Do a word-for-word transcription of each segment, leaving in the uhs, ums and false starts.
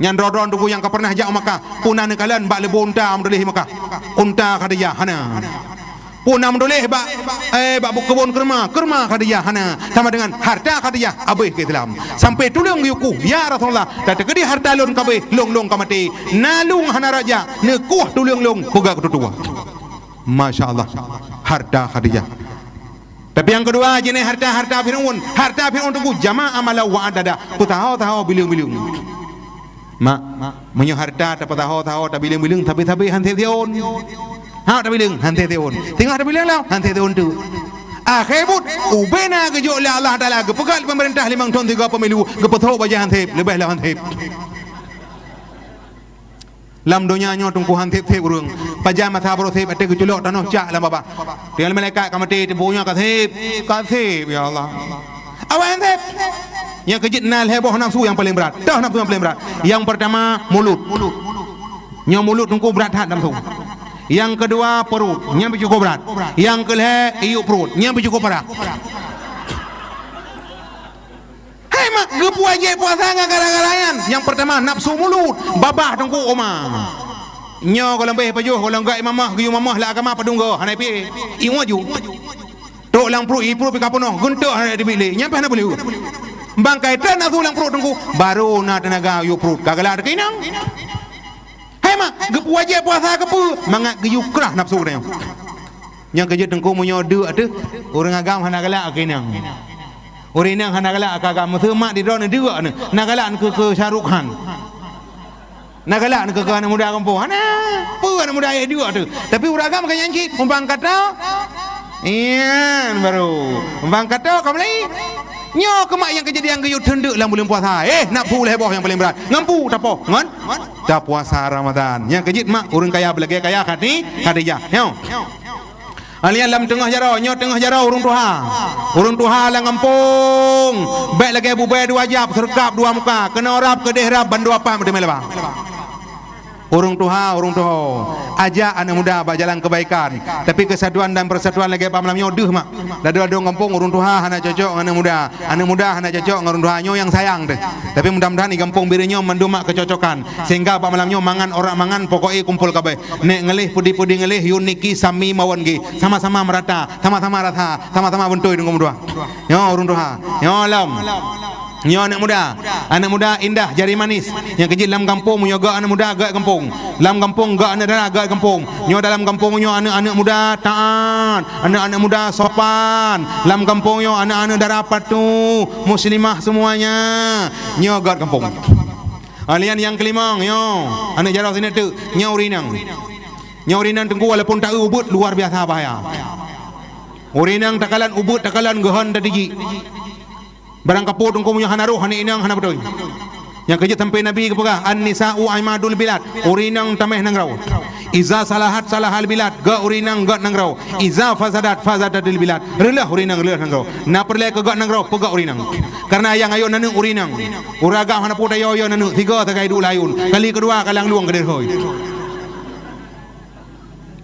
Nyan droe-droe Teungku nyang ka pernah jak u Makkah, peue na neukalon bak leubeh unta meutuléh Makkah, "Unta Khadijah", hana. Peue na meutuléh bak, eh, bak keubon keurma, "Keurma Khadijah", hana. Sama dengan harta Khadijah, abéh keu Islam. Sampai tuleueng geuyue kueh, "Ya Rasulullah, tateukeudi harta lôn ka abéh, lôn-lôn ka maté. Na lôn hana rot jak, neukueh tuleueng lôn peugah keu tutoe." Masya Allah, harta Khadijah. Tapi nyang keudua, jeunèh harta, harta Fir'aun. Harta Fir'aun Teungku, "Jama'a malahu wa addadah." Peusaho-saho bileueng-bileueng. Mak, meunyoe harta tapeusaho-saho, tabileueng-bileueng, sabe-sabe han sép siôn. Ha, tabileueng, han sép siôn. Singoh tabileueng lom, han sép siôn teuk. Akhé buet, ubé na geujok lé Allah Taala, geupeugah lé peumeurintah limong thôn sigoe pemilu, geupeusôk bajèe han sép, leubeh lom han sép. Lam donya nyoe Teungku han sép-sép ureueng. Pajan masa baroe sép, watèe geuculok tanoh cak lam babah. Tinggai malaikat ka maté, teupeu nyoe ka sép. Ka sép, ya Allah. Awai han sép. Nyang keujeuet na lhèe boh nafsu nyang paleng brat. Toh nafsu nyang paleng brat. Nyang peurtama, mulut. Nyoe mulut Teungku brat that nafsu. Nyang keudua, peuruet. Nyan pih cukôp brat. Nyang keulhèe, iyup pruet. Nyan pih cukôp parah. Hai mak, geupeue wajéb puasa ngon gara-gara nyan. Nyang peurtama, nafsu mulut, babah Teungku, oma. Nyoe goh lom beh pajoh, goh lom gak imamah, geuyue mamah lam agama padum goe, hana pié. Ingat ju. Trok lam pruet, ipruet pih ka peunoh, geunteuk hana teubiet lé. Nyan pih hana boleh. Bang ka itrön nafsu lam pruet Teungku, baru na teunaga yue pruet. Ka galak teukinang. Hai mak, geupeue wajéb puasa keupeue? Mangat geuyue krah nafsu geutanyoe. Nyang keujeuet Teungku meunyoe deuk ateueh, ureueng agam hana galak keu inong. Ureueng inong hana galak keu agam, meuseumak di droeneuh deuk neuh, na galak keu, keu Shah Rukh Khan. Na galak keu, keu aneuk muda gampông. Hana, peue aneuk muda ayah deuk ateueh. Tapi ureueng agam ka nyan cit, mumbang kata, iyan baru. Mumbang kata ka mulai. Nyoe keumak nyang keujadian geuyue teundeuk lam buleuen puasa. Eh, nafsu lhèe boh nyang paleng brat. Ngampu tapoh ngon tapuasa Ramadan. Nyang keujeuet mak ureueng kaya beulagèe kaya Khadi-, Khadijah. Nyoe. Alian lam teungoh jaroe, nyoe teungoh jaroe ureueng tuha. Ureueng tuha lam gampông, bèk lagèe bubèe dua jab, seureukab dua muka, keunoe rab, keudeh rab, bandua pat meuteumèe laba. Ureueng tuha, ureueng tuha, ajak aneuk muda bak jalan keubaikan. Tapi keusatuan dan peusatuan lagèe bak malam nyoe deuh mak. Ladôm-ladôm gampông ureueng tuha hana cocok ngon aneuk muda. Aneuk muda hana cocok ngon ureueng tuha, nyoe nyang sayang teuh. Tapi mudah-mudahan di gampông Bireuen nyoe mandum mak keucocokan. Sehingga bak malam nyoe mangan, orang mangan, pokoknya kumpul kabeh. Nèk ngeuleh, pudi-pudi ngeuleh, yue niki sami mawon geuh. Sama-sama meurata, sama-sama rasa, sama-sama beutôi deungon meudoa. Nyoe ureueng tuha, nyoe lom. Nyoe aneuk muda. Aneuk muda indah, jari manis. Nyang keujeuet lam gampông, meunyoe gèt aneuk muda, gèt gampông. Lam gampông, gèt aneuk dara, gèt gampông. Nyoe dalam gampông nyoe aneuk-aneuk muda taat, aneuk-aneuk muda sopan. Lam gampông nyoe aneuk-aneuk dara patuh, muslimah semuanya. Nyoe gèt gampông. Alian nyang keulimong, nyoe aneuk jaroe sineuk teuk, nyoe ureueng inong. Nyoe ureueng inong Teungku, walaupun taeu ubeuet luar biasa bahaya. Ureueng inong takalon ubeuet, takalon geuhon tadijik. Barang kapeue Teungku meunyoe hana roh aneuk inong hana beutôi. Nyang keujeuet sampai Nabi geupeugah, "An-nisa'u imadul bilad." Ureueng inong tamèh nanggroe. "Iza salahat salahal bilad." Gèt ureueng inong gèt nanggroe. "Iza fasadat fasadadil bilad." Reuloh ureueng inong reuloh nanggroe. Na peureulèe keu gèt nanggroe peugèt ureueng inong. Karena nyang ayo naneuk ureueng inong. Ureueng agam hana peue tayo yo naneuk, tiga sagai duek layun. Kali keudua kalang lueng keudeh hôi.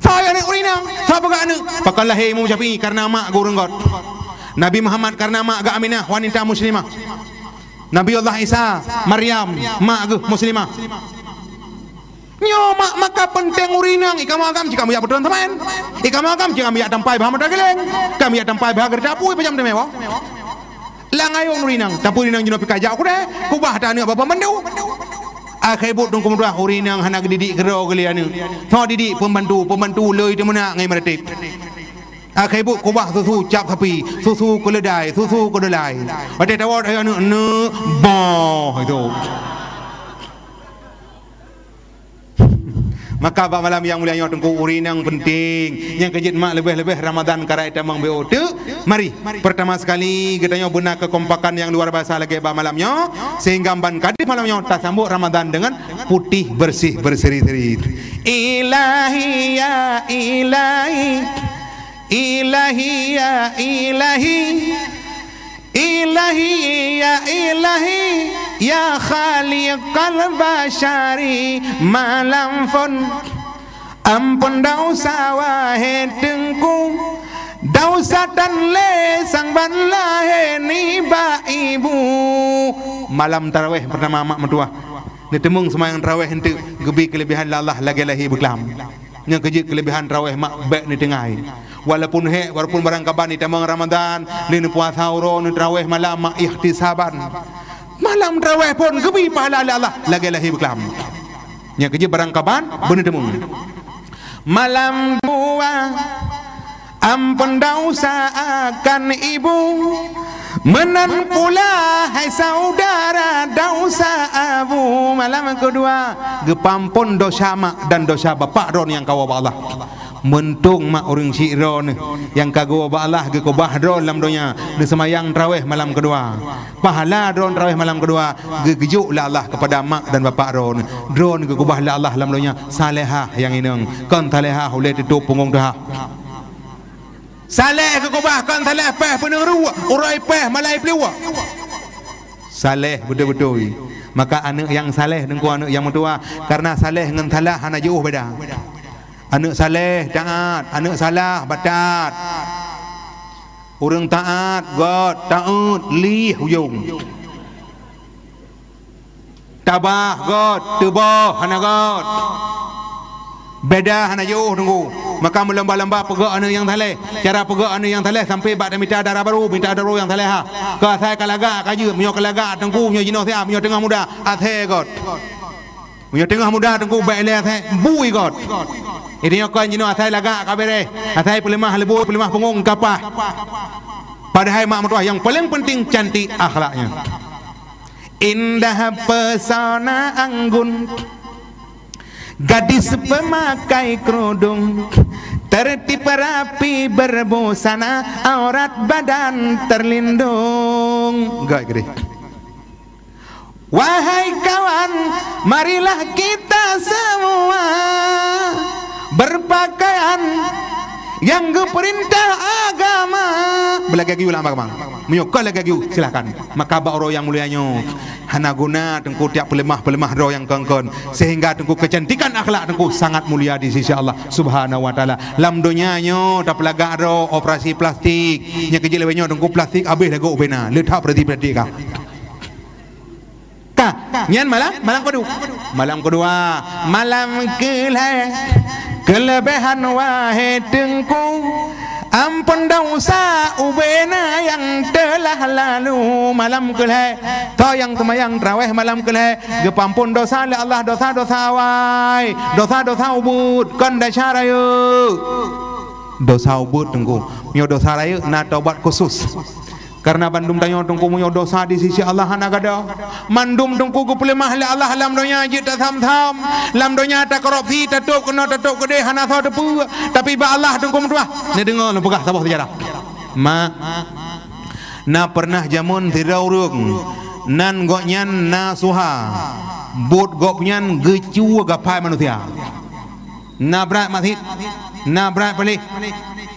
Soe aneuk ureueng inong? Soe peugah aneuk? Pakon lahé Imam Syafi'i karena mak geuh ureueng gèt. Nabi Muhammad karena mak geuh Aminah wanita muslimah. Nabi Allah Isa, Maryam, mak geuh muslimah. Nyoe mak maka penting ureueng inong, ikamoe agam cit kamoe jak peutrön seumén. Ikamoe agam cit kamoe jak tampai bak meuta gileng. Kamoe jak tampai bak geureuta apui pajam teumé woe. Lam ayong ureueng inong, tapi ureueng inong jinoe pih ka jak u keudè, kubah ta aneuk bak pembantu. Akhé buet Teungku meutuah ureueng inong hana geudidik keudroe geuh lé aneuk. Soe didik? Pembantu, pembantu lé teumeunak ngon meuratéb. Akhé buet kubah susu cap sapi, susu keuleudai, susu keudeulai. Watèe tawoe aneuk, neuk, boh itu. Maka bak malam nyang mulia nyoe Teungku, ureueng inong penting. Nyang keujeuet mak leubeh-leubeh Ramadan ka raya tamong beu teuk. Mari, pertama sekali geutanyoe beuna kekompakan nyang luar biasa lagèe bak malam nyoe, sehingga ban ka deuh malam nyoe tasambot Ramadan dengan putih bersih berseri-seri. Ilahi ya ilahi, ilahi ya ilahi. Ilahi ya ilahi, ya khaliqal basyari, malam phôn ampôn dausa wahé Teungku, dausa tan lé sang ban lahé nibak ibu. Malam tarawih pertama mak meutuah. Neuteumeung seumayang taraweh eunteuk geubi keuleubehan lé Allah lagée lahé beuklam. Nyang keujeuet keuleubehan taraweh mak bék neuteungai. Walaupun hék, walaupun barangkaban neutamong Ramadan, lé neupuasa uroe, neutaraweh malam mak ihtisaban. Malam taraweh phon geubi pahala lé Allah lagée lahé beuklam. Nyang keujeuet barangkaban beuneuteumong. Malam dua, ampun dosa akan ibu. Meunan pula hai saudara dosa abu. Malam keudua, geupeuampon dosa mak dan dosa bapak droe nyang ka woe bak Allah. Meuntông mak ureuëng syik droe neuh nyang ka geuwoe bak Allah geukeubah droe lam donya, neuseumayang taraweh malam keudua. Pahala droe taraweh malam keudua geugeujok lé Allah keupada mak dan bapak droe neuh. Droe neuh geukeubah lé Allah lam donya salehah nyang inong, kon salehah ulée teutup punggong teuhah. Saleh geukeubah kon saleh péh peuneurue, uroe péh malai peuluwa. Saleh beutôi-beutôi. Maka aneuëk nyang saleh teungku aneuëk nyang meutuwa, kareuna saleh ngon salah hana jiôh beda. Aneuëk saleh taát, aneuëk salah batat. Ureuëng taát göt, taát lih ujong. Tabah göt, teuboh hana göt. Beda hana jiôh teungku. Maka meulomba-lomba peugöt aneuëk nyang saleh. Cara peugöt aneuëk nyang saleh sampai bak tamita dara barô, mita dara nyang saleh ha. Keu asai ka lagak ka jeuet, meunyoe ka lagak teungku, meunyoe jinoe siat, meunyoe teungoh muda, asai göt. Meunyoe teungoh muda teungku bék lé asai bui göt. Jadi nyoe kon jinoe asai lagak ka bereh, asai peuleumah leuboi, peuleumah punggong ka paih. Padahai mak meutuwah nyang paleng penting cantik akhlaknya. Indah pesona anggun, gadis pemakai kerudung, tertib rapi berbusana, aurat badan terlindung. Göt keudeh. Wahai kawan, marilah kita semua berpakaian yang geupeurintah agama. Beulagée geuyue lam agama. Meunyoe kon lagée geuyue, silahkan. Maka bak uroe nyang mulia nyoe, hana guna teungku tiak peuleumah-peuleumah droe nyang kon-kon, sehingga teungku kecantikan akhlak teungku sangat mulia di sisi Allah Subhanahu wa Taala. Lam donya nyoe tapeulagak droe operasi plastik. Nyang keujeuet lawét nyoe teungku plastik habéh lagoe ubena. Le that operasi plastik ka. Ka, nyan malam, malam keudua. Malam keudua, malam keulhée. Keuleubehan wahé teungku, ampon desya ubena nyang teulah lalu. Malam keulhée, toh nyang seumayang taraweh malam keulhée, geupeuampon desya lé Allah, desya-desya awai, desya-desya ubeuet, kon desya rayeuk. Desya ubeuet teungku, nyoe desya rayeuk na taubat khusus. Kareuna bandum tanyoe teungku meunyoe desya di sisi Allah hana gadôh. Mandum teungku geupeuleumah lé Allah lam donya jeuet tasam-sam. Lam donya takorupsi, tatôb keunoe, tatôb keudeh, hana soe teupeue. Tapi bak Allah teungku meutuah. Neudeungoe lôn peugah saboh seujarah. Mak, na peureunah jameun sidroe ureuëng, nan gobnyan na suha. Buet gobnyan geucue gapai manusia. Na brat masit, na brat paléh.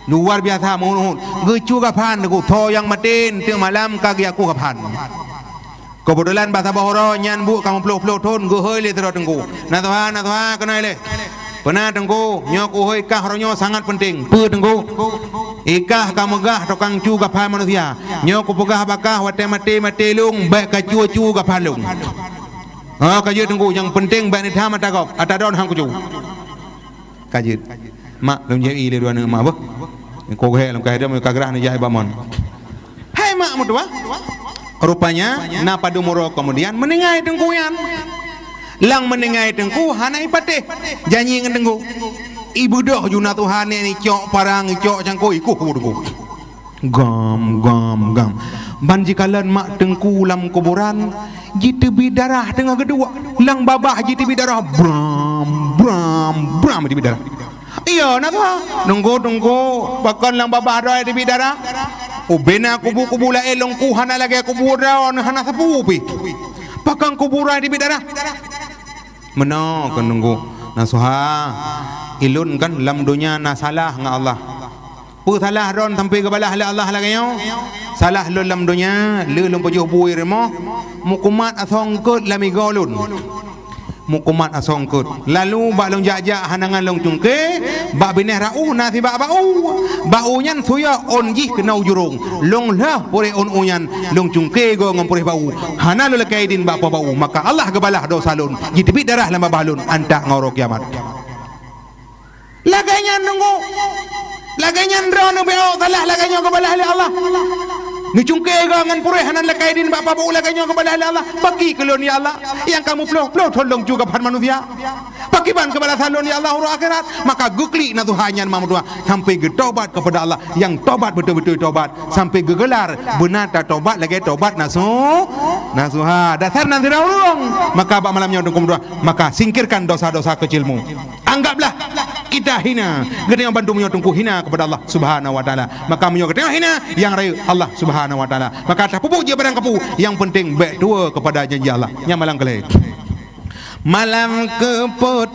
Luar biasa meuhut-hut. Geucue gapan teungku, tho nyang maté eunteuk malam ka geuyaku gapan. Keubeutulan bak saboh uroe nyan buet ka meuploh-ploh thon geuhôi lé sidroe teungku. Na tuha, na tuha, keunoe lé. Peuna teungku, nyoe kuhôi kah uroe nyoe sangat peunteng. Peue teungku? Ikah ka meugah tukang cue gapan manusia. Nyoe kupeugah bak kah watée maté-maté lôn bék ka cue-cue gapan lôn. Oh, ka jeuet teungku, nyang peunteng bék neutham ata gob, ata droen han kucue. Ka jeuet. Mak, lôn jép ie lé dua aneuk mak beuh. Ko geuhek lôn ka hidom ka grah neujak bak mon. Hai mak meutuah. Rupanya na padum uroe keumudian meuninggai teungku nyan. Lam meuninggai teungku hana ipatéh janji ngon teungku. Ibeudôh ju na tuha nyan icok parang, icok cangkôi, ikueh kubu teungku. Gam, gam, gam. Ban jikalon mak teungku lam kuburan, jiteubiet darah teungoh geuduek. Lam babah jiteubiet darah, bram, bram, bram jiteubiet darah. Iya, na tuha. Teungku, teungku, pakon lam babah droe jiteubiet darah? Ubena kubu-kubu laén lôn ku hana lagée kubu droe, hana sapeue pih. Pakon kubu droe jiteubiet darah? Meunoe keuneuk na suha, ilôn kan lam donya na salah ngon Allah. Peue salah droen sampai geubalah lé Allah lagée nyoe? Salah lôn lam donya, lé lôn pajoh bui rumoh, meukumat asoe eungkot lam igoe lôn. Meukumat asong keut. Lalu bak lôn jak-jak hana ngon lôn cungke, bak binéh rau na sibak bak u. Bak u nyan suyok ôn jih keunoe u jurông. Lôn lheueh purée ôn u nyan, lôn cungke goe ngon purée bak u. Hana lôn lakée idin bak po bak u. Maka Allah geubalah dosa lôn, jiteubiet darah lam babah lôn, antak ngon uroe kiamat. Lagée nyan teungku. Lagée nyan droeneuh beu salah lagée nyoe geubalah lé Allah. Neucungke goe ngon purée hana lakée idin bak po bak u lagée nyoe geubalah lé Allah. Pakri keu lôn ya Allah. Nyang ka muplôh-plôh thon lôn cue geuphon manusia. Pakriban keubalasan lôn ya Allah uroe akhirat. Maka geuklik nasuha nyan mak meutuah sampai geutobat keupada Allah. Nyang tobat beutôi-beutôi tobat sampai geugeular beuna tatobat lagée tobat nasu-, nasuha. Dasar nan sidroe ureuëng. Maka bak malam nyoe teungku meutuah, maka singkirkan dosa-dosa kecilmu. Anggaplah kita hina. Geutanyoe bandum nyoe teungku hina kepada Allah Subhanahu wa Taala. Maka meunyoe geutanyoe hina, nyang rayeuk Allah Subhanahu wa Taala. Maka tapeubuet jih barang kapeue, nyang penting bék tuwoe kepada janji Allah. Nyan malam keulhée. Malam keupeuet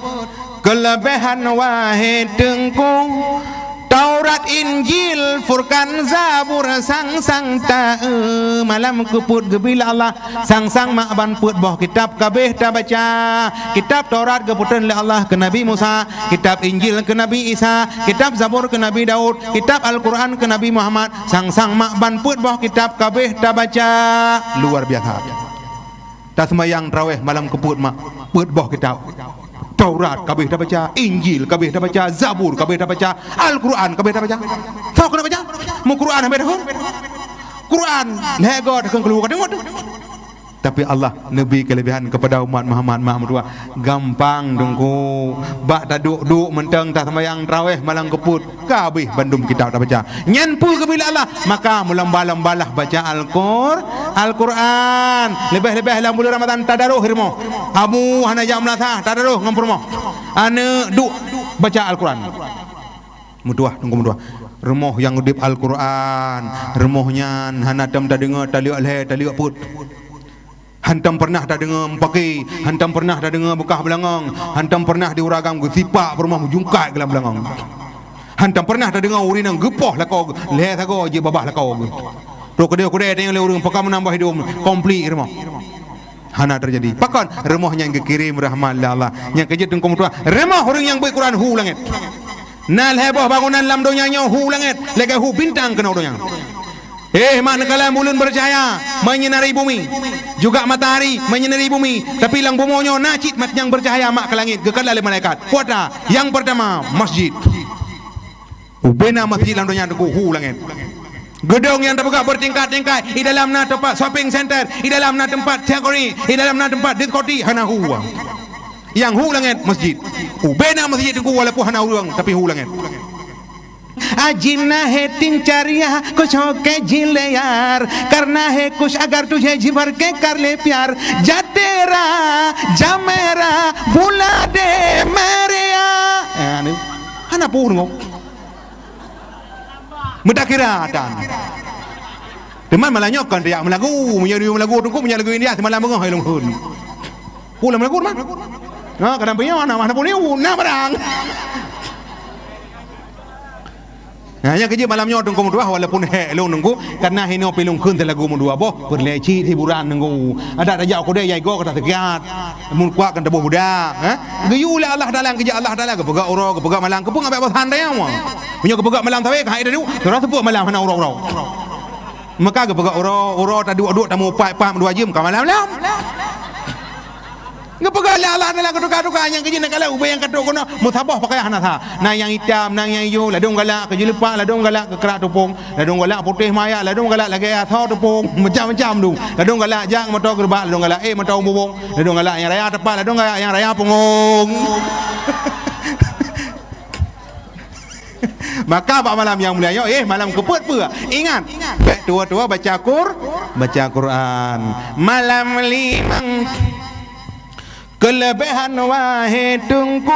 keuleubehan wahé teungku. Taurat, Injil, Furqan, Zabur, sang-sang taeu. Malam keupeuet geubri lé Allah. Sang-sang mak ban peuet boh kitab kabéh tabaca. Kitab Taurat geupeutrön lé Allah keu Nabi Musa, kitab Injil keu Nabi Isa, kitab Zabur keu Nabi Daud, kitab Al-Quran keu Nabi Muhammad. Sang-sang mak ban peuet boh kitab kabéh tabaca. Luar biasa. Taseumayang trawéh malam keupeuet mak, peuet boh kitab. Taurat kabéh tabaca, Injil kabéh tabaca, Zabur kabéh tabaca, Al-Quran kabéh tabaca. Soe keuneuk baca? Meu Quran habéh tahun. Quran lhée goe takheun keuluwa ka deungon. Tapi Allah neubri keuleubehan keupada umat Muhammad mak meutuah. Gampang teungku. Bak taduek-duek mantong taseumayang trawéh malam keupeuet. Ka habéh bandum kitab tabaca. Nyan peue geubri lé Allah? Maka meulomba-lombalah baca Al-Qur-, Al-Quran. Leubeh-leubeh lam buleuen Ramadhan tadaroh rumoh. Abu hana jak meulasah, tadaroh ngon peurumoh. Aneuk duek baca Al-Quran. Meutuah, teungku meutuah. Rumoh nyang udeb Al-Quran, rumoh nyan hana tom tadeungoe taleuek lhée, taleuek peuet. Hantom pernah tadeungoe meupaké, hantom pernah tadeungoe beukah beulangong, hantom pernah di ureueng agam geusipak peurumoh meujungkat geulam beulangong. Hantom pernah tadeungoe ureueng inong geupoh lakoe lhée sagoe jeuet babah lakoe geuh. Trok keudeh-keudeh tanyong lé ureueng, pakon meunan boh idum, konflik rumoh. Hana teujadi. Pakon? Rumoh nyan geukirém rahmat lé Allah. Nyang keujeuet teungku meutuah, rumoh ureueng nyang beuet Quran hu langét. Na lhée boh bangunan lam donya nyoe hu langét, lagée hu bintang keunoe donya. Eh, mak neukalon buleuen beucahya menyinari bumi, juga matahari menyinari bumi, tapi lam bumoe nyoe na cit mat nyang beucahya mak keu langét geukalon lé malaikat. Peue ata? Nyang peurtama, masjid. Ubena masjid lam donya teungku hu langét. Geudong nyang tapeugah beutingkat-tingkat, di dalam na teumpat shopping center, di dalam na teumpat teater, di dalam na teumpat diskotik, hana hu. Nyang hu langét masjid. Ubena masjid teungku walaupun hana ureueng tapi hu langét. Ajim na hai ting chariah, kuch ho ke jin le yaar, karna hai kuch agar tujhe ji bhar ke kar le pyar, ja tera, ja mera, bula de mere yaar. Eh, ni. Hana peue deungoe. Meutakira tan. Teuma malam nyoe kon tajak meulagu, meunyoe tajak meulagu teungku, meunyoe lagu India seumalam beungoh hai lôn kheun. Peue lam lagu teuma? Ha, kadang piôh na, na peue na barang. Nah, nyang keujeuet malam nyoe teungku meutuah walaupun hék lôn teungku, karna hinoe pi lôn kheun lagu meudua boh, peureulée cit hiburan teungku. Adak tajak u keudè jai goe ka taseukiat. Mun kuat kan teuboh budak, eh? Geuyue lé Allah Taala, geujak Allah Taala geupeugah uroe, geupeugah malam, keupeue ngabek boh santai nyoe. Meunyoe geupeugah malam sabe ka hai tadu, tara seupôt malam hana uroe-uroe. Maka geupeugah uroe, uroe taduek-duek tamu pat-pat dua jeuem ka malam lom. Geupeugah lé Allah Taala geutuka-tuka nyang keujeuet na kala ubé nyang katrok keunoe meusaboh pakaian hana sa. Na nyang itam, na nyang ijo, ladôm galak keu jeuleupak, ladôm galak keu krak tupông. Ladôm galak putéh mayak, ladôm galak lagée asoe teupông, macam-macam dum. Ladôm galak jak moto geureubak, ladôm galak éh moto bubông, ladôm galak nyang raya tepat, ladôm galak nyang raya punggong. Maka bak malam nyang mulia nyoe, éh, malam keupeuet peue? Ingat, bék tuwoe-tuwoe baca Qur-, baca Quran. Malam limong. Keuleubehan wahé Teungku,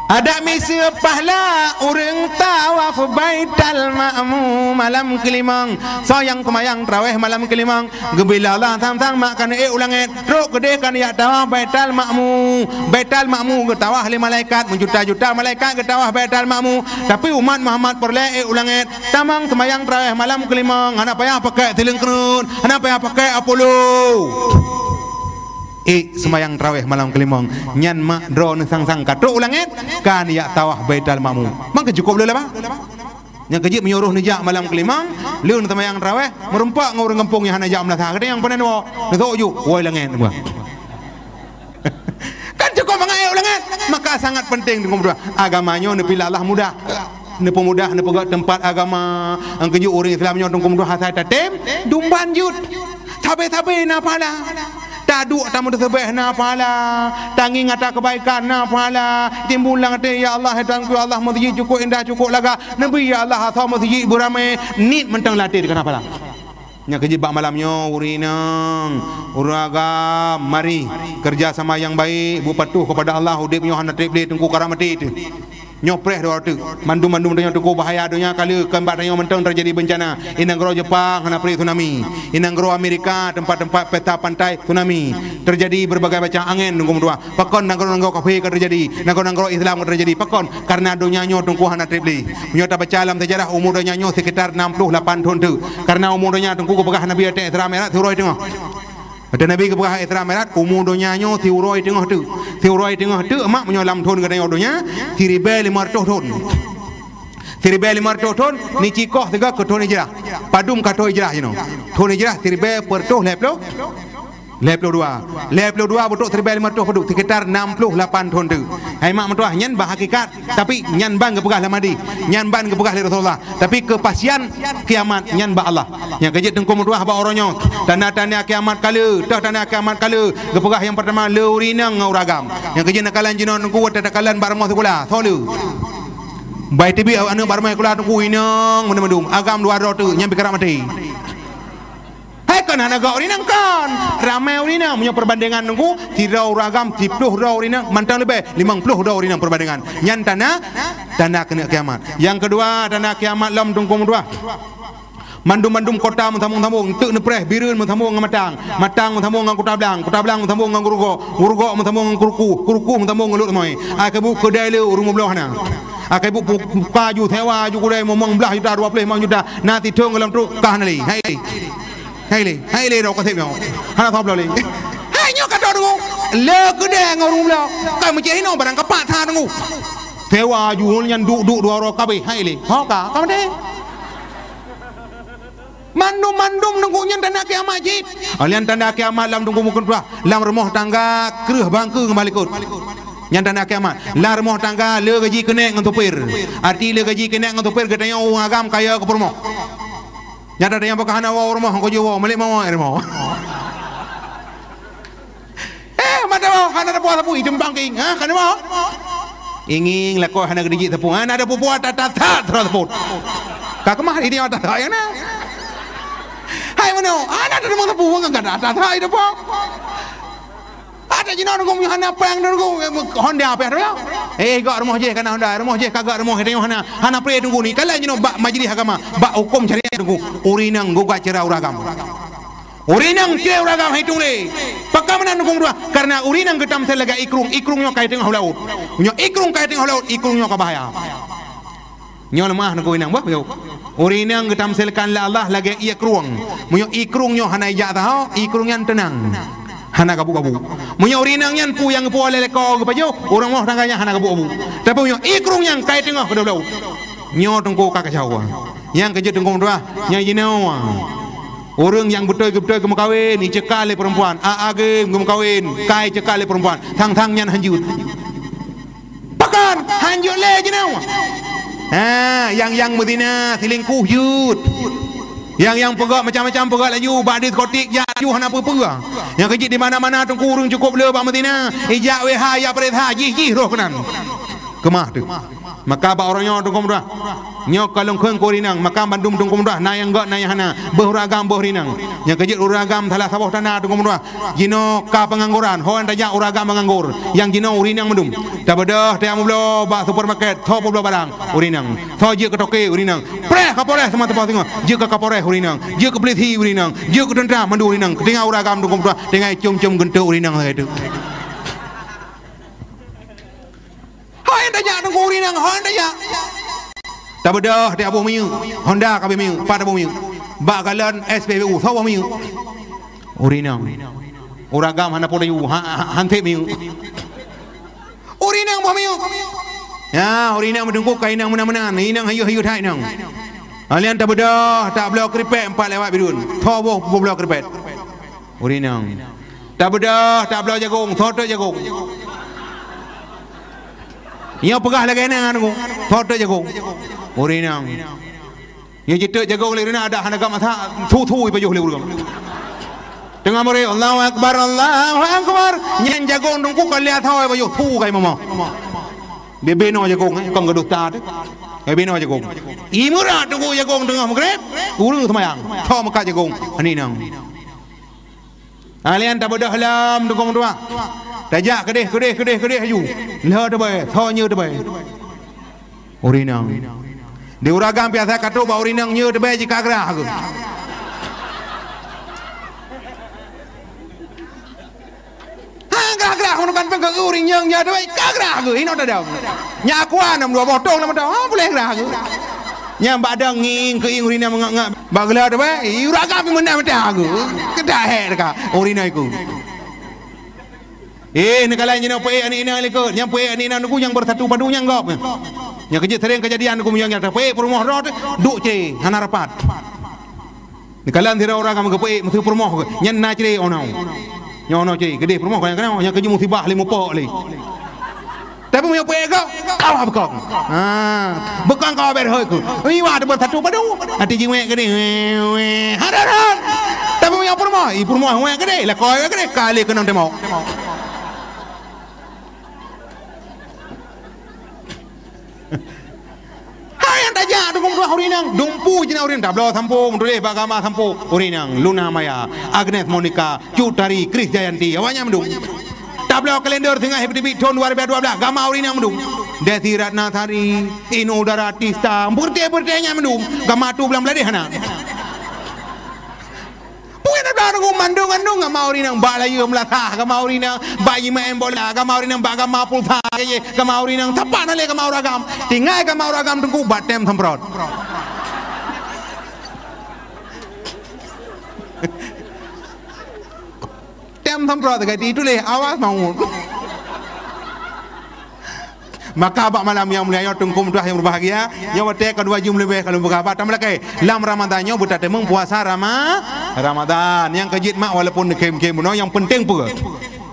adak miseue pahla ureuëng tawaf Baital Ma'mur malam keulimong. Soe nyang seumayang traweh malam keulimong, geubila Allah sang-sang mak ka neuék u langét, trok keudeh ka neujak tawaf Baital Ma'mur. Baital Ma'mur geutawaf lé malaikat, meujuta-juta malaikat geutawaf Baital Ma'mur. Tapi umat Muhammad peureulée ék u langét, tamong seumayang traweh malam keulimong, hana payah pakai sileung keuneut, hana payah pakai Apollo. Ék seumayang tarawéh malam keulimong, nyan mak droeneuh sang-sang ka trok u langét, ka neujak tawaf Baitul Ma'mur. Maka cukup lé laba. Nyang keujeuet meunyoe roh neujak malam keulimong, lheueh seumayang tarawéh, meureumpok ngon ureuëng gampông nyang hana jak meunasah. Gata nyang peunan woe, neusok ju, woe langét. Kan cukup mangat ék u langét. Maka sangat penting, teungku meutuah. Agama nyoe neupilah Allah mudah. Neupeumudah, neupeugét teumpat agama. Nyang keujeuet ureuëng Islam nyoe, teungku meutuah, asai tatem dumban jeuet. Sabe-sabe na pahala. Taduek tameuteuseubeih na pahala. Tangieng ata keubaikan na pahala. Timbul lam até, "Ya Allah, hai Tuhanku, ya Allah, meuseujid cukup indah, cukup lagak." Neubi, "Ya Allah, asoe meuseujid beuramé." Niet mantong lam até teuh ka na pahala. Nyang keujeuet bak malam nyoe, ureuëng inong, ureuëng agam, mari keureuja sama nyang baik, beupatuh keupada Allah, udeb nyoe hana treb lé, teungku, ka maté teuh. Nyoe preh droe teuk. Mandum-mandum tanyoe teungku bahaya donya ka lheueh, kon bak tanyoe mantong teujadi beuncana. I nanggroe Jepang hana preh tsunami. I nanggroe Amerika teumpat-teumpat peta pantai tsunami. Teujadi berbagai macam angén, teungku meutuah. Pakon nanggroe-nanggroe kafé ka teujadi, nanggroe-nanggroe Islam ka teujadi? Pakon? Karena donya nyoe teungku hana treb lé. Meunyoe tabaca lam sejarah, umu donya nyoe sekitar enam puluh lapan thon teuk. Karena umu donya teungku geupeugah Nabi watée Isra Mi'raj siuroe teungoh. Watée Nabi geupeugah Isra Mi'raj, umu donya nyoe siuroe teungoh teuk. Siuroe teungoh teuk, mak, meunyoe lam thon geutanyoe donya, siribée limong reutôh thon. Siribée limong reutôh thon, ni cikoh sigoe keu thon Hijrah. Padum ka thon Hijrah jinoe. Thon Hijrah siribée peureutôh lhée ploh, lhée ploh dua. Lhée ploh dua beutrok siribée limong reutôh padum, sekitar enam puluh lapan thon teuk. Hai mak meutuah, nyan bak hakikat. Tapi nyan ban geupeugah lam hadis, nyan ban geupeugah lé Rasulullah. Tapi keupastian kiamat nyan bak Allah. Nyang keujeuet teungku meutuah bak uroe nyoe, tanda-tanda kiamat ka lheueh, toh tanda kiamat ka lheueh. Geupeugah nyang peurtama, le ureuëng inong ngon ureuëng agam. Nyang keujeuet neukalon jinoe teungku, watée takalon bak rumoh sikula, soe le? Bai teubiet aneuëk bak rumoh sikula teungku, inong mandum-mandum, agam dua droe teuk, nyan pih karab maté. Hai, kon hana göt ureuëng inong, kon. Ramé ureuëng inong. Meunyoe peubandingan teungku, sidroe ureuëng agam, siploh droe ureuëng inong, mantong leubeh, limong ploh droe ureuëng inong peubandingan. Nyan tanda, tanda keuneuk kiamat. Nyang keudua, tanda kiamat lom teungku meutuah. Mandum-mandum kota meusambong-sambong, teuk neupreh, Bireuen meusambong ngon Matang, Matang meusambong ngon Kuta Blang, Kuta Blang meusambong ngon Geurugok, Geurugok meusambong ngon Kruku, Kruku meusambong ngon Lhokseumawe. Ai keubu keudai le ureuëng mubuet hana. Ai keubu pu-, buka ju, sewa ju keudai, meumang blah juta, dua ploh limong juta, na sithon gohlom trok, ka hana lé. Hai. Hai lé, hai lé, droe kaseb nyoe. Hana sabloe lé. Hai nyoe ka trok teungku. Le keudai ngon ureuëng mubuet. Ka meucéh inoe barang kapak that teungku. Sewa ju nyan duek-duek dua uroe ka abéh. Hai lé. Ho ka, ka maté. Mandum-mandum teungku nyan tanda kiamat cit. Oh, nyan tanda kiamat lam teungku meukeuntuah. Lam rumoh tangga kreueh bangkeue ngon malaikat. Nyan tanda kiamat. Lam rumoh tangga le gaji keuneuk ngon supir. Arti le gaji keuneuk ngon supir, geutanyoe ureuëng agam kaya keu peurumoh. Nyata nyang baka hana woe u rumoh, engkau jiwoe, milék mawai rumoh. Eh, mata woe, hana ada puas sapu, item bangking. Ha, hana woe. Ingin lakoe hana geudijik sapu. Hana ada pupuat, tata-tata, terus sapu. Ka keumah, ini tata-tata yang na. Hai, mana? Hana ada rumah sapu, enggak ada tata-tata, itu pun. Ada jinoe teungku, hana péng teungku, Honda péng teungku. Eh, gak rumoh jih kana Honda, rumoh jih kagak rumoh teungku hana, hana pré teungku ni. Kalau jinoe bak majlis agama, bak hukum syariat teungku, ureuëng inong gugat cerai ureuëng agam. Ureuëng inong cerai ureuëng agam hai tuléh. Pakon meunan teungku dua? Karena ureuëng inong geutamsil lagée ikrung, ikrung nyoe kai teungoh laôt. Nyoe ikrung kai teungoh laôt, ikrung nyoe ka bahaya. Nyoe leumah teungku inong bah, yo. Ureuëng inong geutamsilkan lé Allah lagée ié krueng. Meunyoe ié krueng nyoe hana ijak sahoe, ié krueng nyan teunang. Hana gabu-gabu. Meunyoe ureuëng inong nyan peue nyang geupeue lé lakoe geupajoh, ureuëng moh tangga nyan hana gabu-gabu. Tapi meunyoe ié krueng nyan kai teungoh keudua beulaôt. Nyoe teungku ka kacau. Nyang keujeuet teungku meutuah, nyang jinoe. Ureuëng nyang beutôi-beutôi geumeukawen, iceuka lé peurempuan, a-a geuh geumeukawen, kai ceuka lé peurempuan, sang-sang nyan hanjeuet. Pakon hanjeuet lé jinoe? Ha, nyang-nyang meuzina, silingkuh jeuet. Nyang-nyang peugah macam-macam peugah laju, bak diskotik jak laju hana peue-peue. Nyang keujeuet di mana-mana teungku ureuëng cukup le bak meuzina, ijak W H, ijak peuriksa, jih-jih roh keunan. Keumah teuk. Maka bak uroe nyoe teungku meutuah. Nyoe ka lôn kheun keu ureuëng inong, maka bandum teungku meutuah, na nyang göt na nyang hana, boh ureuëng agam boh ureuëng inong. Nyang keujeuet ureuëng agam salah saboh tanda teungku meutuah. Jinoe ka peungangguran, ho nyang tajak ureuëng agam meunganggur. Nyang jinoe ureuëng inong mandum. Tabeudôh tajak meubloe bak supermarket, soe peubloe barang, ureuëng inong. Soe jeuet keu toke, ureuëng inong. Preh Kapolres Seumanteupo singoh, jeuet keu Kapolres ureuëng inong. Jeuet keu polisi ureuëng inong. Jeuet keu teuntra mandum ureuëng inong. Keutinggai ureuëng agam teungku meutuah, tinggai com-com geunteuk ureuëng inong lagée teuk. Ho nyang tajak teungku ureuëng inong, ho nyang tajak. Tabeudôh tajak boh minyeuk, Honda ka abéh minyeuk, pat boh minyeuk. Bak galon S P B U, soe boh minyeuk? Ureuëng inong. Ureueng agam hana po tayue, ha, ha, han sép miyueb. Ureueng inong boh miyueb. Ya, ureueng inong meudungku ka inong meunan-meunan, inong hayeu-hayeu that inong. Alèh nyan tabeudôh, tabloe keuripèk empat lewat bidun. Tho boh, boh bloe keuripèk. Ureueng inong. Tabeudôh, tabloe jagong, tho teuk jagong. Nyoe peugah lagèe nyan, tho teuk jagong. Ureueng inong. Nyoe jiteuk jagong lé ureueng inong, adak hana gam masak, thu-thu ipajoh lé ureueng. Teungoh meureuek, "Allahu Akbar, Allahu Akbar." Nyan jagong teungku ka lheueh tho ipajoh, thu kai mama. Bibinoe jagong, eh, kon geudusta teuh. Bibinoe jagong. Imeurat teungku jagong teungoh meugreb, ureueng seumayang. Tho meukat jagong, aneuk inong. Alèh nyan tabeudôh lom teungku meutuah. Tajak keudeh, keudeh, keudeh, keudeh laju. Lheueh teubèe, tho nyoe teubèe. Ureueng inong. Di ureueng agam biasa ka trok bak ureueng inong nyoe teubèe jikagrah geuh. Ha, grah-grah, meunurot pih keu ureueng nyang nyan doi, ka grah geuh, inoe tadong. Nyan aku aneuk dua botong lam dong, ha, boleh grah geuh. Nyan bak dong ngieng keu ieng ureueng nyang meungak-ngak bak geula tu, eh, ureueng agam pih meunan meuta geuh. Keudak hek teuka, ureueng inong iku. Eh, neukalon jinoe peuék aneuk inong likot, nyang peuék aneuk inong teungku nyang beusatu padu nyang gob. Nyang keujeuet sering keujadian teungku meunyoe nyang tapeuék peurumoh droe teuh, duek cre, hana rapat. Neukalon sidroe ureueng agam geupeuék meuseu peurumoh geuh, nyan na cre 'oh noe. Nyoe 'oh noe cre, keudeh peurumoh ka nyang keunoe, nyang keujeuet musibah lé mupok lé. Tapi meunyoe peuék gob, kawa beukong. Ha, beukong kawa bèk rhot keuh. Iwa teuh beusatu padu, até jiwèk keudeh. Weh, weh, ha rhot, rhot. Tapi meunyoe peurumoh, i peurumoh wèk keudeh, lakoe wèk keudeh, ka lé keunong tembok. Hai nyang tajak dukung tuah ureueng inong, dumpu jinoe ureueng tabloe sampo, meutuléh bak gama sampo ureueng inong, Luna Maya, Agnes Monica, Cut Tari, Krisdayanti, awak nyan mandum. Tabloe kalender singoh teubiet thôn dua ribu dua belas, gama ureueng inong mandum. Desi Ratnasari, Inul Daratista, beureuti-beureuti nyan mandum, gama tu bulan Bangladesh hana. Peue na blang mandum-mandum gama ureueng inong bak layue meulasah, gama ureueng inong bak jimaén bola, gama ureueng inong bak gama pulsa, gama ureueng inong sapat na lé gama ureueng agam. Tinggai gama ureueng agam teungku bak tem semprot. Tem semprot ka dituléh awas maut. Maka bak malam nyang mulia nyoe teungku meutuah nyang berbahagia, nyoe watèe ka dua jeuem leubeh ka lôn peugah bak tameulakèe. Lam Ramadhan nyoe beutateumeung puasa Rama-, Ramadhan. Nyang keujeuet mak walaupun neukhém-khém bunoe nyang penting peue?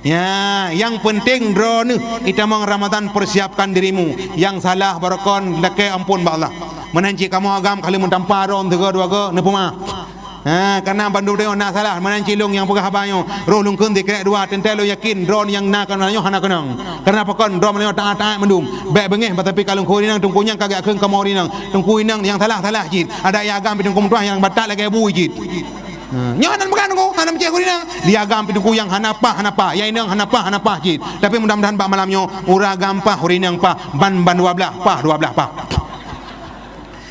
Ya, nyang penting droeneuh itamong Ramadhan persiapkan dirimu. Nyang salah barokon lakèe ampôn bak Allah. Meunan cit kamoe agam ka lheueh meutampa droe sigoe dua goe neupeumah. Ha, kareuna bandum tanyoe na salah, meunan cit lôn nyang peugah haba nyoe, roh lôn kheun sikrek dua, teuntèe lôn yakin droe nyang na keunan nyoe hana keunong. Kareuna pakon droe nyoe taát-taát mandum. Bèk beungèh bak tapi ka lôn kheun inong teungku nyang ka geukheun kamoe ureueng inong. Teungku inong nyang salah-salah cit. Adak ya agam pih teungku meutuah nyang batat lagèe bui cit. Ha, nyoe hana meugan teungku, hana meucéh ureueng inong. Di agam pih teungku nyang hana paih, hana paih. Ya inong hana paih, hana paih cit. Tapi mudah-mudahan bak malam nyoe ureueng agam paih, ureueng inong paih, ban, ban dua blaih paih, dua blaih paih.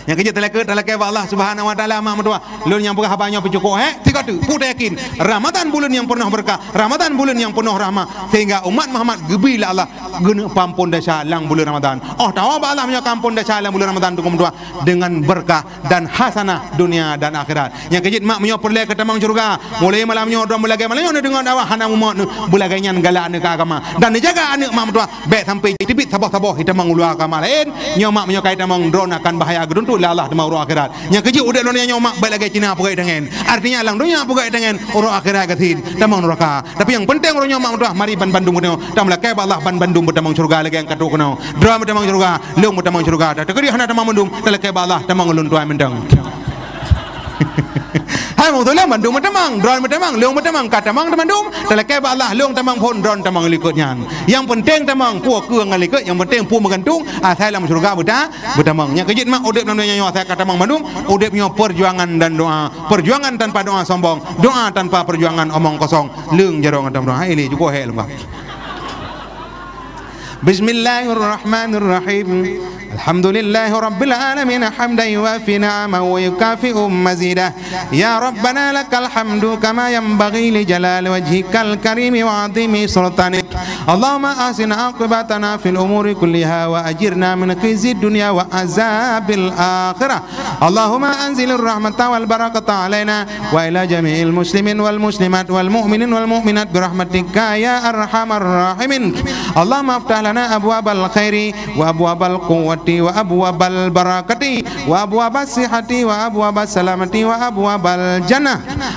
Nyang keujeuet talakèe, talakèe bak Allah Subhanahu wa Taala, mak meutuah. Lôn nyang peugah haba nyoe peucukôp, hé, tiga tu. Peue tayakin, Ramadhan buleuen nyang peunoh beureukat, Ramadhan buleuen nyang peunoh rahmat, sehingga umat Muhammad geubri lé Allah geuneuk peuampôn desya lam buleuen Ramadhan. Oh, tawoe bak Allah meunyoe ka ampôn desya lam buleuen Ramadhan, teungku meutuah, dengan beureukat dan hasanah dunia dan akhirat. Nyang keujeuet mak meunyoe peureulèe keu tamong syeuruga, mulai malam nyoe droe beulagèe malam nyoe neudeungoe dakwah hana mumot, beulagèe nyan galak aneuk keu agama dan neujaga aneuk mak meutuah. Bèk sampai jiteubiet saboh-saboh itamong u luwa agama laén. Nyoe mak meunyoe ka itamong droe akan bahya geutuntut lé Allah teuma uroe akhirat. Nyang keujeuet udép lôn nyoe mak bèk lagèe Cina peugöt tangen. Artinya lam donya peugöt tangen, uroe akhirat gasien tamong neuraka. Tapi nyang penting uroe nyoe mak meutuah mari ban bandum geutanyoe tamong lakèe bak Allah ban bandum beutamong syeuruga lagèe nyang ka trôk keunoe. Droe beutamong syeuruga, lôn beutamong syeuruga. Tapi keudéh hana tamong bandum, talakèe bak Allah tamong lôn tuan mantong. Hai meutulah bandum meutamong, droe meutamong, lôn meutamong, ka tamong teumandum, talakèe bak Allah lôn tamong phôn, droe tamong likot nyan. Nyang penting tamong, peue keuh ngon likot, nyang penting peue meugantung, asai lam syeuruga beuta-, beutamong. Nyang keujeuet mak udép lam donya nyoe asai ka tamong bandum, udép nyoe perjuangan dan doa. Perjuangan tanpa doa sombong, doa tanpa perjuangan omong kosong. Leueng jaroe ngon tamong doa. Hai lé, jukôp hék lôn bah. بسم الله الرحمن الرحيم. الحمد لله رب العالمين، حمدا يوافي نعمه ويكافئ مزيده. يا ربنا لك الحمد كما ينبغي لجلال وجهك الكريم وعظيم سلطانك. اللهم أحسن عاقبتنا في الأمور كلها وأجرنا من خزي الدنيا وعذاب الآخرة. اللهم أنزل الرحمة والبركة علينا وعلى جميع المسلمين والمسلمات والمؤمنين والمؤمنات برحمتك يا أرحم الراحمين. اللهم افتح لنا أبواب الخير وأبواب القوة وأبواب البركة وأبواب الصحة وأبواب السلامة وأبواب الجنة.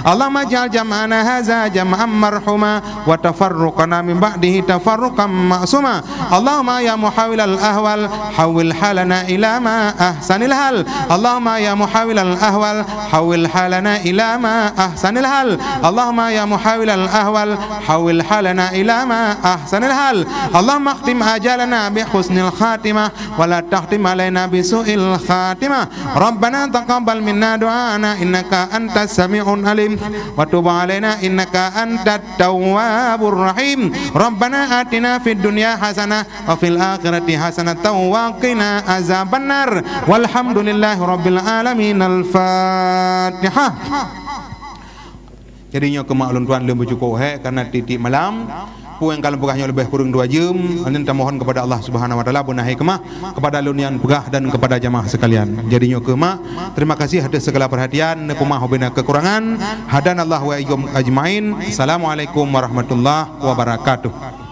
اللهم اجعل جمعنا هذا جمعا مرحوما وتفرقنا من بعده تفرقا معصوما. اللهم يا محول الأحوال حول حالنا إلى ما أحسن الحال. اللهم يا محول الأحوال حول حالنا إلى ما أحسن الحال. اللهم يا محول الأحوال حول حالنا إلى ما أحسن الحال. اللهم اختم آجالنا بحسن الخاتمة ولا تختم علينا بسوء الخاتمة. ربنا تقبل منا دعاءنا إنك أنت السميع العليم وتب علينا إنك أنت التواب الرحيم. ربنا آتنا في الدنيا حسنة وفي الآخرة حسنة وقنا عذاب النار. والحمد لله رب العالمين. الفاتحة. Jadi nyoe keuh mak lôn tuan lôn beucukôp hék karena tiep-tiep malam. Peue nyang ka lôn peugah nyoe leubeh kureueng dua jeuem. Aneuk tamohon kepada Allah Subhanahu Wa Taala beuna hai keumah kepada lôn nyang peugah dan kepada jamaah sekalian. Jadi nyoe keuh mak, terima kasih atas segala perhatian. Neupeumah ubena kekurangan. Hadanallahu wa iyyakum ajmain. Assalamualaikum warahmatullahi wabarakatuh.